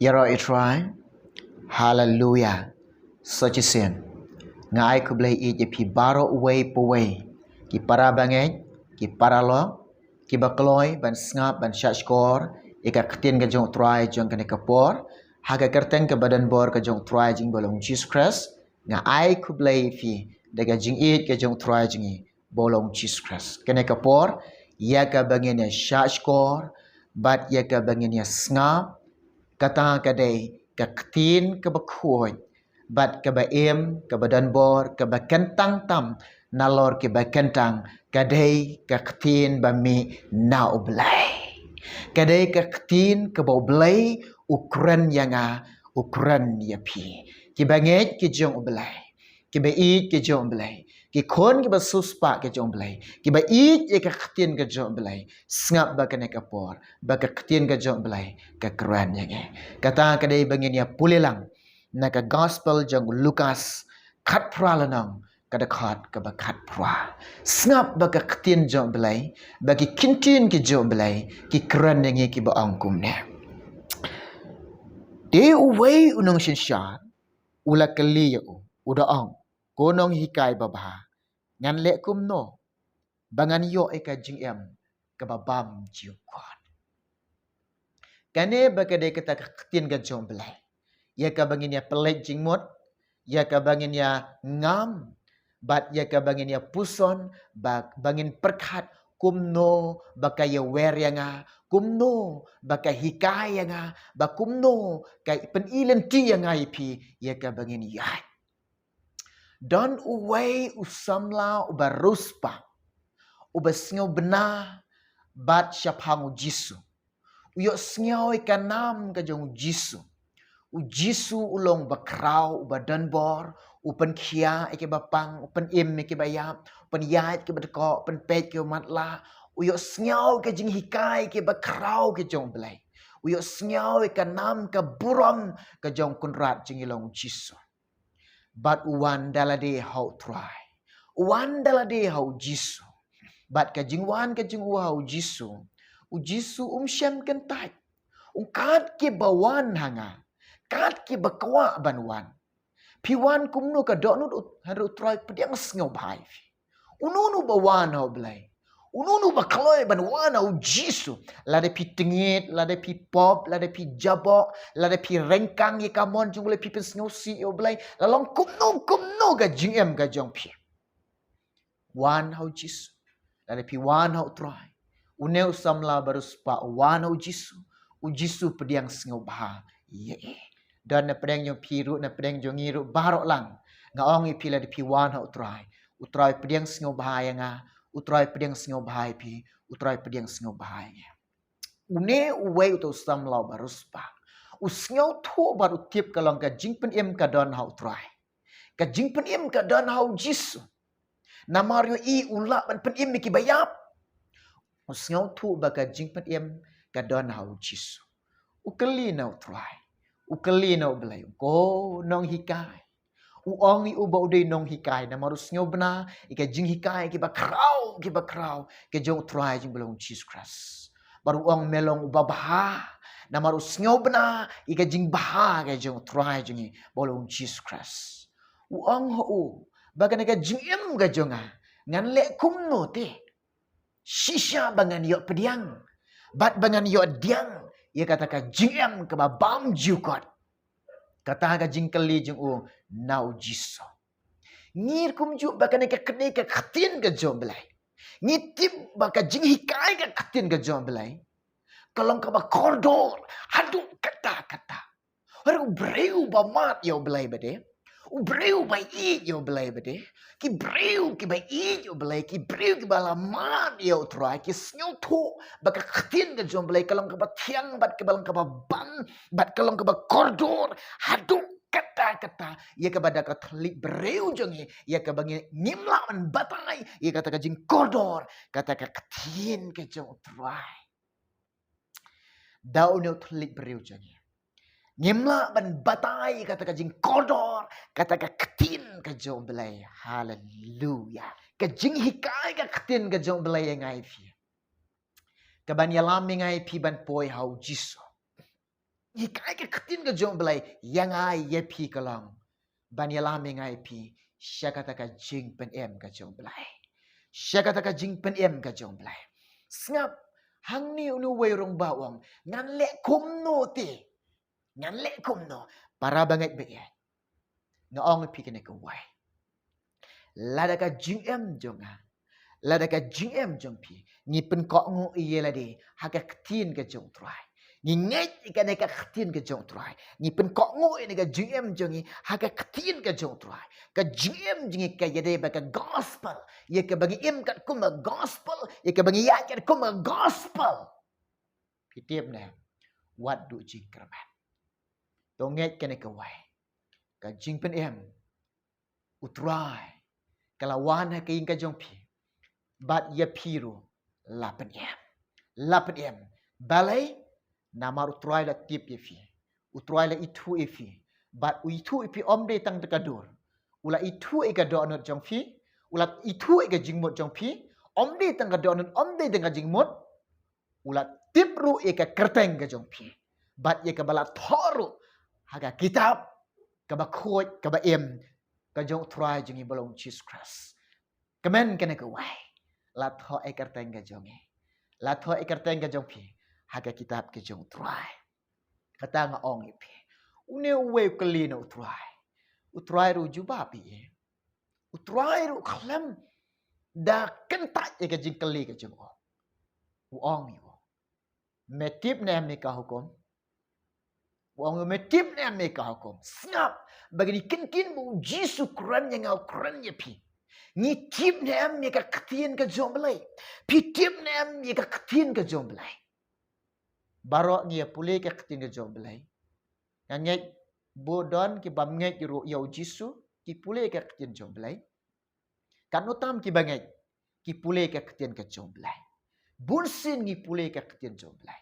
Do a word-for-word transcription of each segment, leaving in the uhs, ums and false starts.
Ïaroh ïa u Trai. Haleluya. Sa shisien nga ai khublei ïa phi baroh uwei pa uwei, ki para bangeit, ki para lok, kiba kloi ban sngap ban shahshkor ïa ka ktien ka jong u Trai jong kane ka por. Ha ka kyrteng kaba donbor ka jong u Trai jong ngi ba long Jisu Khrist, nga ai khublei ïa phi da ka jingïeit ka jong u Trai jong ngi ba long Jisu Khrist. Kane ka por, ïa kaba ngin ïa shahshkor bad ïa kaba ngin ïa sngap, kata ka dei ka ktien kaba khuid bad kaba im, kaba donbor, kaba kyntang tam nalor kiba kyntang, ka dei ka ktien ba mih na U Blei. Ka dei ka ktien kaba U Blei u kren ïa nga, u kren ïa phi. Kiba ngeit ki jong U Blei, kiba ïeit ki jong U Blei, ki khun kiba siewspah ki jong U Blei, kiba ïeit ïa ka ktien ka jong U Blei, sngap ba kane ka por ba ka ktien ka jong U Blei ka kren ïa ngi. Kata ka dei ba ngin ïa pule lang na ka Gospel jong u Lukas, khatphra lynnong, ka dkhot kaba khatphra. Sngap ba ka ktien jong U Blei, ba ki ktien ki jong U Blei ki kren ïa ngi, kiba ong kumne: Te uwei u nongsynshar u la kylli ïa u, u da ong: Ko nonghikai babha, ngan leh kumno ba ngan ïoh ïa ka jingim kaba bymjukut? Kane ba ka dei kata ka ktien ka jong U Blei, ïa kaba ngin ïa pynleit jingmut, ïa kaba ngin ïa ngam, bad ïa kaba ngin ïa puson, ba, ba ngin pyrkhat kumno ba ka ïawer ïa nga, kumno ba ka hikai ïa nga, ba kumno ka pyni lynti ïa nga ïa phi, ïa kaba ngin ïa don uwei u samla uba riewspah, uba sngewbna bad shaphang U Jisu. U ïohsngew ïa ka nam ka jong U Jisu. U Jisu u long uba khraw, uba donbor, u pynkhia ïa kiba pang, u pynim ïa kiba ïap, u pynïaid ïa kiba dkoh, u pynpeit ïa kiba matlah. U ïohsngew ïa ka jinghikai ïa kiba khraw ki jong U Blei. U ïohsngew ïa ka nam ka burom ka jong u Kynrad jong ngi long U Jisu. Bad u wan da lade ha U Trai. U wan da lade ha U Jisu. Bad ka jingwan ka jong u ha U Jisu, U Jisu um shem kyntait. Um kat kiba wan ha nga, kat kiba kwah ban wan. Phi wan kumno ka dohnud, hynrei U Trai pdiang sngewbha ïa phi. Uno uno ba wan ha U Blei, uno uno ba kloi ban wan ha U Jisu, lada phi tngit, lada phi pop, lada phi jaboh, lada phi ryngkang ïa ka mon jong U Blei, phi pynsngewsih ïa U Blei, la long kumno kumno ka jingim ka jong phi, wan ha U Jisu. Lada phi wan ha U Trai, une u samla ba riewspah u wan ha U Jisu, U Jisu pdiang sngewbha ïa i. Don na pdeng jong phi ruh, na pdeng jong ngi ruh baroh lang, nga ong ïa phi, lada phi wan ha U Trai, U Trai pdiang sngewbha ïa nga, U Trai pdiang sngewbha ïa phi, U Trai pdiang sngewbha ïa nga. Une uwei uta u samla uba riewspah u sngewthuh bad u tip ka long ka jingpynim ka don ha U Trai. Ka jingpynim ka don ha U Jisu. Namar ïohi u lah ban pynim ïa kiba ïap. U sngewthuh ba ka jingpynim ka don ha U Jisu. U kylli na U Trai, u kylli na U Blei, ko nonghikai. U ong ïa u ba u dei nonghikai namar u sngewbna ïa ka jinghikai kiba khraw, kiba khraw ki jong U Trai jong ngi ba long Jisu Khrist. Bad u ong, me long uba bha, namar u sngewbna ïa ka jingbha ka jong U Trai jong ngi ba long Jisu Khrist. U ong ha u, ba kane ka jingim ka jong nga, ngan leh kumno te shisha ba ngan ïoh pdiang bad ba ngan ïoh pdiang ïa kata ka jingim kaba bymjukut? Kata ka jingkylli jong u na U Jisu. Ngi ruh kumjuh, ba kane ka, kane ka ktien ka jong U Blei, ngi tip ba ka jinghikai ka ktien ka jong U Blei ka long kaba kordor haduh katta katta. Hynrei u briew ba mad ïa U Blei ba dei, u briew ba ïeit ïa U Blei ba dei, ki briew kiba ïeit ïa U Blei, ki briew kiba la mad ïa U Trai, ki sngewthuh ba ka ktien ka jong U Blei ka long kaba thiang bad kaba long kaba bang bad ka long kaba kordor haduh katta katta, ïa kaba da ka thylliej briew jong ngi, ïa kaba ngi, ngim lah ban batai ïa kata ka jingkordor kata ka ktien ka jong U Trai. Da une u thylliej briew jong ngi, ngim lah ban batai ïa kata ka jingkordor kata ka ktien ka jong U Blei. Haleluya. Ka jinghikai ka ktien ka jong U Blei ïa nga ïa phi, kaban ïalam ïa nga ïa phi ban poi ha U Jisu. Ïa ka, ïa ka ktien ka jong U Blei, ïa nga ïa phi ka long ban ïalam ïa nga ïa phi sha kata ka jingpynim ka jong U Blei. Sha kata ka jingpynim ka jong U Blei. Sngap, hangne une uwei u rangbah u ong, ngan leh kumno te? Ngan leh kumno? Para bangeit ba ïeit, nga ong ïa phi kane kawei. Lada ka jingim jong nga, lada ka jingim jong phi, ngi pynkohnguh ïa lade ha ka ktien ka jong U Trai, ngi ngeit ïa kane ka ktien ka jong U Trai, ngi pynkohnguh ïa kane ka jingim jong ngi ha ka ktien ka jong U Trai, ka jingim jong ngi ka ïadei bad ka gospel. Ïa kaba ngi im katkum ka gospel, ïa kaba ngi ïaid katkum ka gospel, phi tip ne, wat duh jingkyrmen. To ngeit kane kawei, ka jingpynim U Trai ka la wan ha ka ïing ka jong phi, bad ïa phi ruh la pynim. La pynim. Balei? Namar U Trai u la tip ïa phi, U Trai u la ithuh ïa phi. Bad u ithuh ïa phi ym dei tang da ka dur, u la ithuh ïa ka dohnud jong phi, u la ithuh ïa ka jingmut jong phi. Ym dei tang ka dohnud, ym dei tang ka jingmut, u la tip ruh ïa ka kyrteng ka jong phi, bad ïa kaba la thoh ruh ha ka kitab kaba khuid kaba im ka jong U Trai jong ngi ba long Jisu Khrist. Kmen kane kawei, la thoh ïa ka kyrteng ka jong ngi, la thoh ïa ka kyrteng ka jong phi ha ka kitab ka jong U Trai. Kata nga ong ïa phi, une uwei u kylli na U Trai, U Trai ruh u jubab ïa u. U Trai ruh u khlem da kyntait ïa ka jingkylli ka jong u. U ong ïa u, me tip ne em ïa ka hukum? U ong, me tip ne em ïa ka hukum? Sngap, ba ngi ktien ba U Jisu u kren ïa nga, u kren ïa phi. Ngi tip ne em ïa ka ktien ka jong U Blei? Phi tip ne em ïa ka ktien ka jong U Blei? Baroh ngi ïa pule ka ktien ka jong U Blei. Nga ngeit, bun don ki bym ngeit ruh ïa U Jisu ki pule ka ktien jong U Blei. Katno tam ki ba ngeit ki pule ka ktien ka jong U Blei. Bun sien ngi pule ka ktien jong U Blei.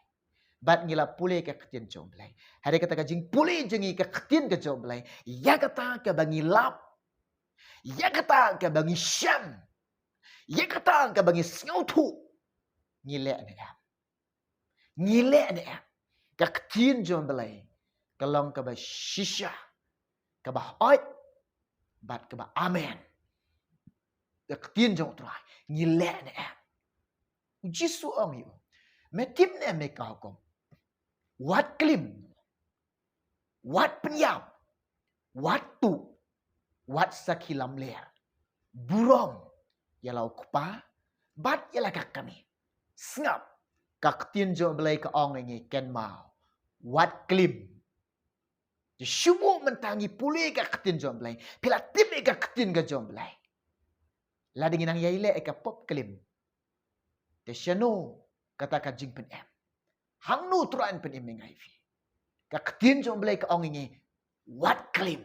Bad ngi la pule ka ktien jong U Blei. Hynrei kata ka jingpule jong ngi ka ktien ka jong U Blei, ïa kata kaba ngi lap, ïa kata kaba ngi shem, ïa kata kaba ngi sngewthuh, ngi leh ne em? Ngi leh ne em? Ka ktien jong U Blei ka long kaba shisha, kaba hooid, bad kaba amen. Ka ktien jong U Trai, ngi leh ne em? U Jisu u ong ïa u, me tip ne em ïa ka hukum? Wat klim, wat pynïap, wat tuh, wat sakhi lamler. Burom ïa la u kpa bad ïa la ka kmie. Sngap, ka ktien jong U Blei ka ong ïa ngi, kynmaw, wat klim. Te shu buh mynta ngi pule ka ktien jong U Blei, phi la tip ïa ka ktien ka jong U Blei. Lada ngi nang ïai leh ïa ka pop klim, te shano kata ka jingpynim? Hangno U Trai un pynim ïa nga ïa phi? Ka ktien jong U Blei ka ong ïa ngi, wat klim.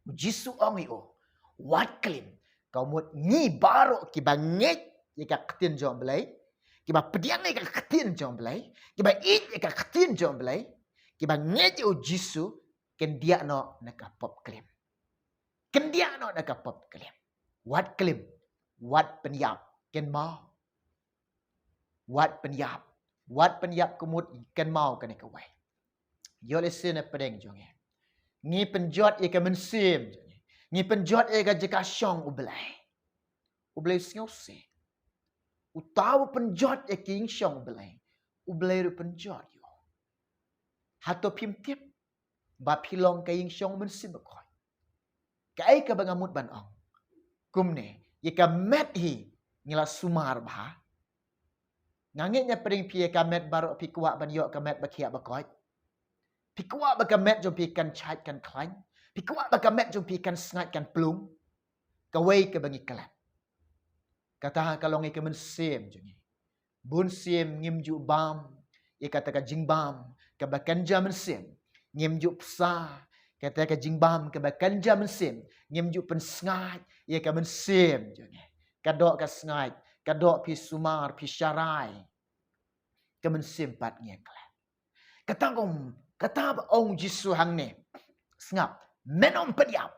U Jisu u ong ïa u, wat klim. Ka mut ngi baroh kiba ngeit ïa ka ktien jong U Blei, kiba pdiang ïa ka ktien jong U Blei, kiba ïeit ïa ka ktien jong U Blei, kiba ngeit ïa U Jisu, kyndiah noh na ka pop klim. Kyndiah noh na ka pop klim. Wat klim, wat pynïap, kynmaw. Wat pynïap, wat pynïap ka mut kynmaw kane kawei. Ïoh lehse na pdeng jong ngi, ngi pynjot ïa ka mynsiem jong ngi, ngi pynjot ïa ka jaka shong U Blei. U Blei u sngewsih. Uta uba pynjot ïa ka ïing shong U Blei, U Blei ruh u pynjot ïa u. Hato phim tip ba phi long ka ïing shong U Mynsiem Bakhuid? Kaei kaba nga mut ban ong, kumne, ïa ka met hi ngi la sumar bha. Nga ngeit na pdeng phi, ïa ka met baroh phi kwah ban ïoh ka met ba khiah ba koit. Phi kwah ba ka met jong phi kan shait kan khlaiñ. Phi kwah ba ka met jong phi kan sngaid kan plung. Kawei kaba ngi klet, kata ka long ïa ka mynsiem jong ngi. Bun sien ngim ju bam ïa kata ka jingbam kaba kynja mynsiem. Ngim ju pynsa kata ka jingbam kaba kynja mynsiem. Ngim ju pynsngaid ïa ka mynsiem jong ngi. Ka doh ka sngaid, ka doh phi sumar, phi sharai, ka mynsiem pat ngi klet. Kata ong, kata ba ong Jisu hangne, sngap, men ym pynïap,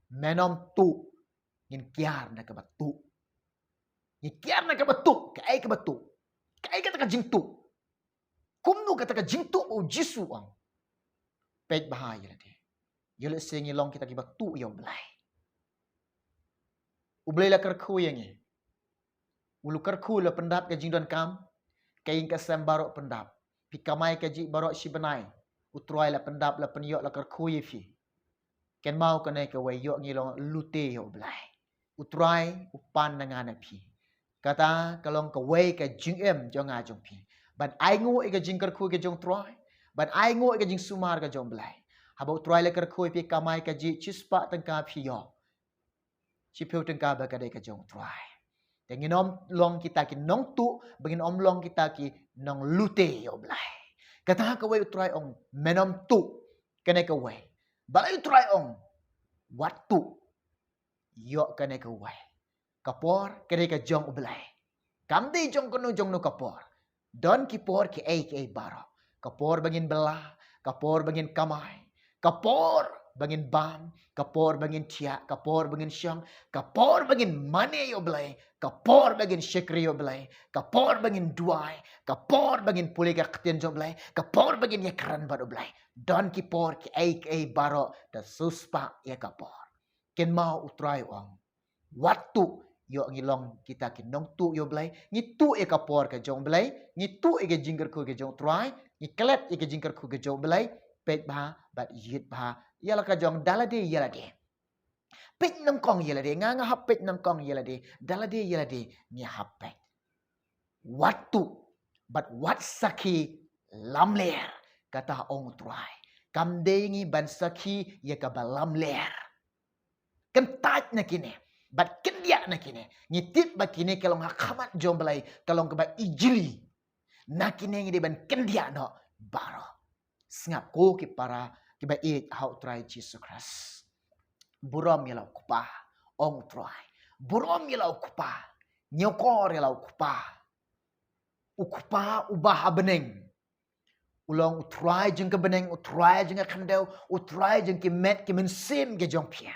men ym tuh. Ngin kiar na kaba tuh. Ngin kiar na kaba tuh. Kaei kaba tuh? Kaei kata ka jingtuh? Kumno kata ka jingtuh ba U Jisu u ong? Peit bha ïa lade. Ïoh lehse ngi long kita kiba tuh ïa U Blei. U Blei la kyrkhu ïa ngi. U la kyrkhu, la pyndap ka jingdonkam. Ka ïing ka sem baroh pyndap. Phi kamai kajih baroh shi bnai. U Trai la pyndap, la pynïoh, la kyrkhu ïa phi. Kynmaw kane kawei, ïoh ngi long lute ïa U Blei. U Trai u pan na nga na phi. Kata ka long kawei ka jingim jong nga jong phi, ban ainguh ïa ka jingkyrkhu ka jong U Trai, ban ainguh ïa ka jingsumar ka jong U Blei. Haba U Trai la kyrkhu ïa phi, kamai kajih, shispah tyngka phi ïoh. Shiphew tyngka ba ka dei ka jong U Trai. Te ngin ym long kita ki nongtuh, ba ngin ym long kita ki nonglute ïa U Blei. Kata kawei U Trai ong, men ym tuh. Kane kawei. Balei U Trai ong, wat tuh? Ïoh kane kawei. Ka por ka dei ka jong U Blei. Kam dei jong kano jong kano ka por. Don ki por kiei kiei baroh. Ka por ba ngin bylla, ka por ba ngin kamai, ka por ba ngin bam, ka por ba ngin thiah, ka por ba ngin shong, ka por ba ngin mane ïa U Blei, ka por ba ngin shakri ïa U Blei, ka por ba ngin duwai, ka por ba ngin pule ka ktien jong U Blei, ka por ba ngin ïakren bad U Blei. Don ki por kiei kiei baroh, da shispah ïa ka por. Kynmaw U Trai u ong, wat tuh, ïoh ngi long kita ki nongtuh ïa U Blei, ngi tuh ïa ka por ka jong U Blei, ngi tuh ïa ka jingkyrkhu ka jong U Trai, ngi klet ïa ka jingkyrkhu ka jong U Blei. Peit bha bad ïit bha ïa la ka jong da lade ïa lade. Peit nyngkong ïa lade, nga nga hap peit nyngkong ïa lade, da lade ïa lade ngi hap peit. Wat tuh bad wat sakhi lamler, kata ong U Trai. Kam dei ngi ban sakhi ïa kaba lamler. Kyntait na kine bad kyndiah na kine. Ngi tip ba kine ka long ha khmat jong U Blei, ka long kaba ijli. Na kine ngi dei ban kyndiah noh baroh. Sngap ko ki para kiba ïeit ha U Trai Jisu Khrist. Burom ïa la U Kpa, ong U Trai. Burom ïa la U Kpa. Ñiewkor ïa la U Kpa. U Kpa uba ha bneng. U long U Trai jong ka bneng, U Trai jong ka khyndew, U Trai jong ki met ki mynsiem ki jong phi.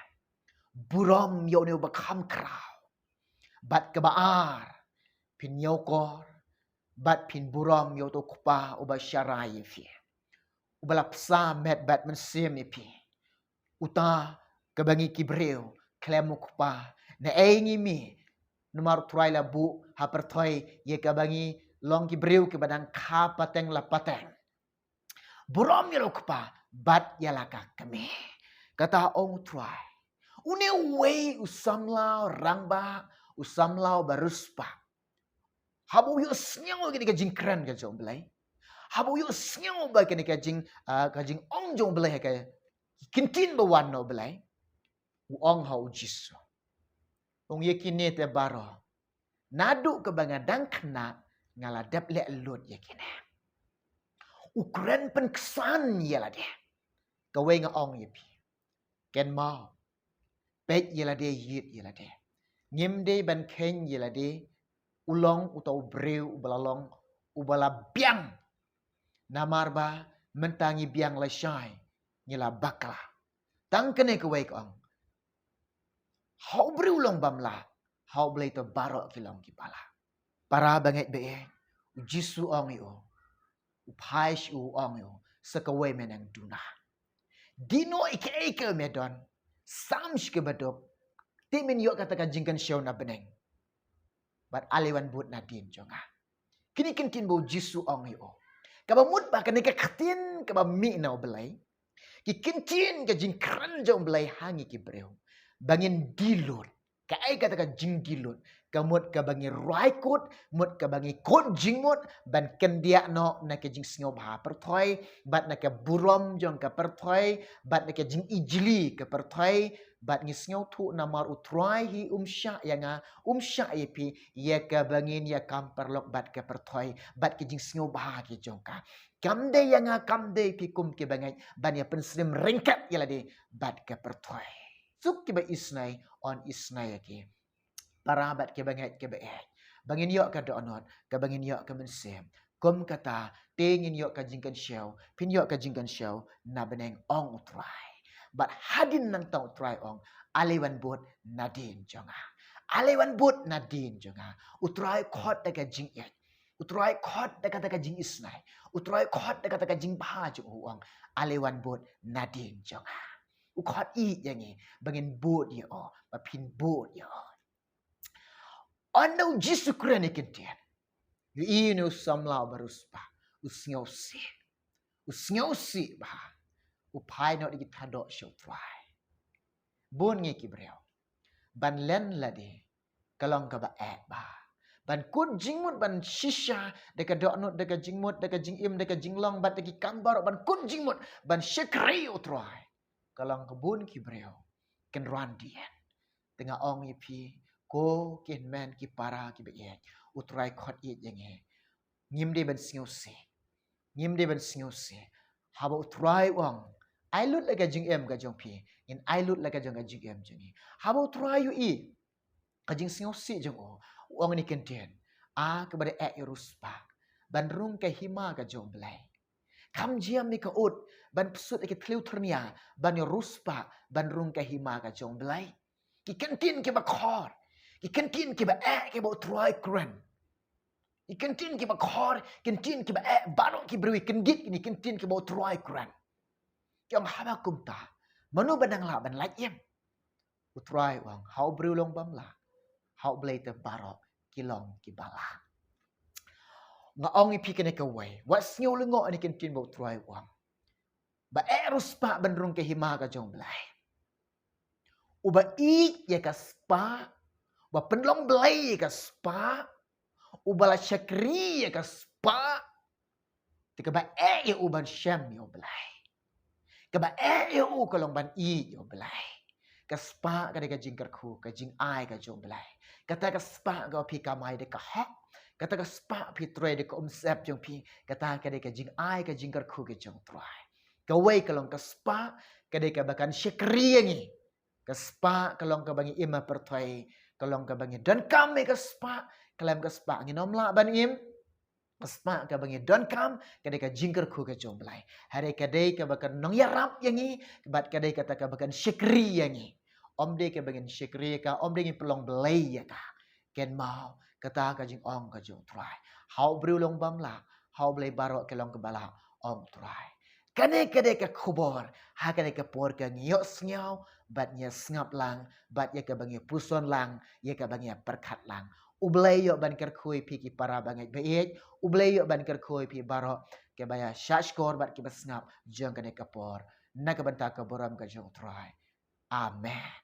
Burom ïa une uba kham khraw. Bad kaba ar, phin ñiewkor bad phin burom ïa uto U Kpa uba sharai ïa phi, uba la bsa met bad mynsiem ïa phi. Uta kaba ngi ki briew khlem U Kpa, naei ngi mih? Namar U Trai la buh ha pyrthei ïa kaba ngi long ki briew kiba dang kha pateng la pateng. Burom ïa la U Kpa bad ïa la ka kmie, kata ong U Trai. Une uwei u samla rangbah, u samla ba riewspah, haba u ïohsngew ïa kane ka jingkren ka jong U Blei, haba u ïohsngew ba kane ka jing, ah, ka jingong jong U Blei, ka ktien ba wan na U Blei, u ong ha U Jisu, ong, ïa kine te baroh, naduh kaba nga dang khynnah nga la dep leh lut ïa kine. U kren pynksan ïa lade. Kawei nga ong ïa phi, kynmaw, peit ïa lade, ïit ïa lade. Ngim dei ban kheiñ ïa lade. U long uta u briew uba la long uba la biang. Namar ba mynta ngi biang lashai, ngi la bakla. Tang kane kawei ka ong, ha u briew long bym lah, ha U Blei te baroh ki long kiba lah. Para bangeit ba ïeit, U Jisu ong ïa u, u phai sha u, u ong ïa u, sa kawei me nang duna. Die noh ïa kaei kaei me don, sam sha kaba duk, te men ïoh kata ka jingkynshew na bneng. Bad ale wan bud nadien jong nga. Kine ki ktien ba U Jisu ong ïa u. Kaba mut ba kane ka ktien kaba mih na U Blei, ki ktien ka jingkren jong U Blei ha ngi ki briew, ba ngin die lut. Kaei kata ka jingdie lut? Ka mut kaba ngi rwai kut, mut kaba ngi kut jingmut ban kyndiah noh na ka jingsngewbha pyrthei, bad na ka burom jong ka pyrthei, bad na ka jingijli ka pyrthei, bad ngi sngewthuh namar U Trai hi um shah ïa nga, um shah ïa phi, ïa kaba ngin ïa kam paralok bad ka pyrthei bad ki jingsngewbha ki jong ka. Kam dei ïa nga, kam dei phi kum ki bangeit ban ïa pynsyriem ryngkat ïa lade bad ka pyrthei. Suk kiba isnei, yn isnei ïa ki. Para bad ki bangeit kiba ïeit, ba ngin ïoh ka dohnud, kaba ngin ïoh ka mynsiem. Kum kata te ngin ïoh ka jingkynshew, phin ïoh ka jingkynshew na bneng, ong U Trai. Bad hadien nangta U Trai ong, ale wan bud nadien jong nga. Ale wan bud nadien jong nga. U Trai khot da ka jingïeit. U Trai khot da kata ka jingisnei. U Trai khot da kata ka jingbha jong u, u ong, ale wan bud nadien jong nga. U khot ïa ngi ba ngin bud ïa u, ba phin bud ïa u. Ynda u Jisu Khrist u ïai kyntien, ïohi une u samla uba riewspah, u sngewsih. U sngewsih bha. U phai noh da ki kyrdoh sha u Trai. Bun ngi ki briew, ban len lade ka long kaba eh bha. Ban kut jingmut, ban shisha da ka dohnud, da ka jingmut, da ka jingim, da ka jinglong, bad da ki kam baroh, ban kut jingmut ban shakri ïa u Trai, ka long kaba bun ki briew kin randien. Te nga ong ïa phi, ko ki hynmen ki para kiba ïeit, u Trai khot ïa ngi. Ngim dei ban sngewsih. Ngim dei ban sngewsih. Haba u Trai u ong, ai lut la ka jingim ka jong phi, ngin ai lut la ka jong ka jingim jong ngi. Haba u Trai u ïohi ka jingsngewsih jong u, u ong ïa ngi, kyntien, a kaba dei eh ïa u riewspah ban rung ka hima ka jong u Blei. Kam jia me ka ut ban pynsuh ïa ki thliew tyrnia ban ïa u riewspah ban rung ka hima ka jong u Blei. Ki kyntien kiba khor, ki kyntien kiba eh kiba u Trai u kren. Ki kyntien kiba khor, kyntien kiba eh, baroh ki briew ki kyntien, ki kyntien kiba u Trai u kren. Ki ong, haba kumta, mano ba nang lah ban lait im? U Trai u ong, ha u briew long bym lah, ha u Blei te baroh ki long kiba lah. Nga ong ïa phi kane kawei, wat sngew lyngngoh ïa ki kyntien ba u Trai u ong. Ba eh riewspah ban rung ka hima ka jong u Blei. Uba ïeit ïa ka spah, uba pynlong blei ïa ka spah, uba la shakri ïa ka spah, te kaba eh ïa u ban shem ïa u Blei. Kaba eh ïa u ka long ban ïeit ïa u Blei. Ka spah ka dei ka jingkyrkhu, ka jingai ka jong u Blei. Kata ka spah ka phi kamai da ka hok. Kata ka spah phi trei da ka umsyep jong phi. Kata ka dei ka jingai ka jingkyrkhu ka jong u Trai. Kawei ka long ka spah ka dei kaba kan shakri ïa ngi. Ka spah ka long kaba ngi im ha pyrthei, ka long kaba ngi donkam ïa ka spah, khlem ka spah ngin ym lah ban im. Ka spah kaba ngi donkam ka dei ka jingkyrkhu ka jong u Blei. Hynrei ka dei kaba kan nongïarap ïa ngi, bad ka dei kata kaba kan shakri ïa ngi. Ym dei kaba ngin shakri ïa ka, ym dei ngin pynlong blei ïa ka. Kynmaw, kata ka jingong ka jong u Trai. Ha u briew long bym lah, ha u Blei baroh ki long kiba lah, ong u Trai. Kane ka dei ka khubor ha kane ka por ka ngi ïohsngew bad ngi ïa sngap lang, bad ïa kaba ngi ïa puson lang, ïa kaba ngi ïa pyrkhat lang. U Blei ïoh ban kyrkhu ïa phi ki para bangeit ba ïeit. U Blei ïoh ban kyrkhu ïa phi baroh kiba ïa shahshkor bad kiba sngap jong kane ka por. Na ka bynta ka burom ka jong u Trai. Amen.